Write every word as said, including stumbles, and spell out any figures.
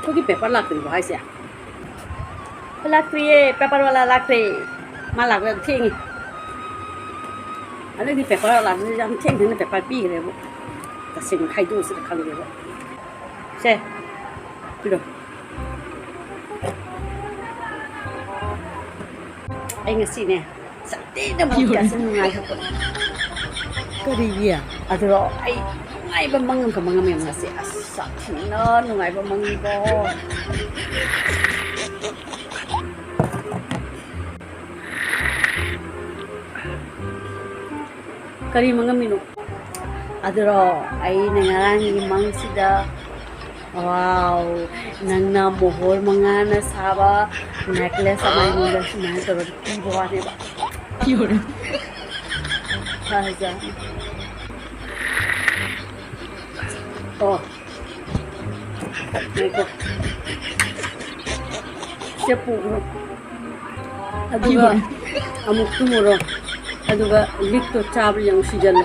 ꯑꯩꯈꯣꯏꯒꯤ ꯄꯦꯄꯔ ꯂꯥꯛꯇ꯭ꯔꯤꯕꯣ ꯍꯥꯏꯁꯦ? ꯂꯥꯛꯇ꯭ꯔꯤꯌꯦ, ꯄꯦꯄꯔ ꯋꯥꯂꯥ ꯂꯥꯛꯇ꯭ꯔꯦ꯫ ꯃꯥ ꯂꯥꯛꯄ ꯌꯥꯝ ꯊꯦꯡꯉꯤ꯫ ꯑꯗꯩꯗꯤ ꯄꯦꯄꯔ ꯋꯥꯂꯥꯗꯨꯁꯨ ꯌꯥꯝ ꯊꯦꯡ ꯊꯦꯡꯅ ꯄꯦꯄꯔ ꯄꯤꯈ꯭ꯔꯦꯕꯨ꯫ ꯇꯁꯦꯡꯅ ꯈꯥꯏꯗꯣꯛꯑꯁꯤꯔ ꯈꯪꯗꯦꯕ꯫ ꯁꯦ, ꯄꯤꯔꯣ꯫ ꯑꯩ ꯉꯁꯤꯅꯦ, ꯁꯟꯗꯦꯗ ꯃꯨꯠꯀꯁꯦ ꯅꯨꯡꯉꯥꯏ꯫ ꯀꯔꯤꯒꯤ? ꯑꯗꯨꯔꯣ, ꯑꯩ ꯅꯨꯡꯉꯥꯏꯕ ꯃꯪ ꯑꯃꯈꯛ ꯃꯪꯉꯝꯃꯦ ꯉꯁꯤ꯫ ꯑꯁ, ꯁꯥꯊꯤꯅ ꯅꯨꯡꯉꯥꯏꯕ ꯃꯪꯉꯤꯕꯣ꯫ ꯀꯔꯤ ꯃꯪꯉꯝꯃꯤꯅꯣ? ꯑꯗꯨꯔꯣ, ꯑꯩꯅ ꯉꯔꯥꯡꯒꯤ ꯃꯪꯁꯤꯗ, wow, ꯅꯪꯅ ꯃꯣꯍꯣꯔ ꯃꯉꯥꯅ ꯁꯥꯕ necklace ꯑꯃ ꯑꯩꯉꯣꯟꯗ ꯁꯨꯃꯥꯏꯅ ꯇꯧꯔꯒ ꯄꯤꯕ ꯋꯥꯅꯦꯕ꯫ ꯐꯖ-, ꯑꯣ, ꯉꯥꯏꯈꯣ꯫ ꯁꯦ ꯄꯨꯈ꯭ꯔꯣ꯫ ꯑꯗꯨꯒ ꯑꯃꯨꯛ ꯇꯨꯝꯃꯨꯔꯣ꯫ ꯑꯗꯨꯒ ꯂꯤꯛꯇꯣ ꯆꯥꯕ꯭ꯔꯥ ꯌꯦꯡꯉꯨ, ꯁꯤꯖꯜꯂꯣ꯫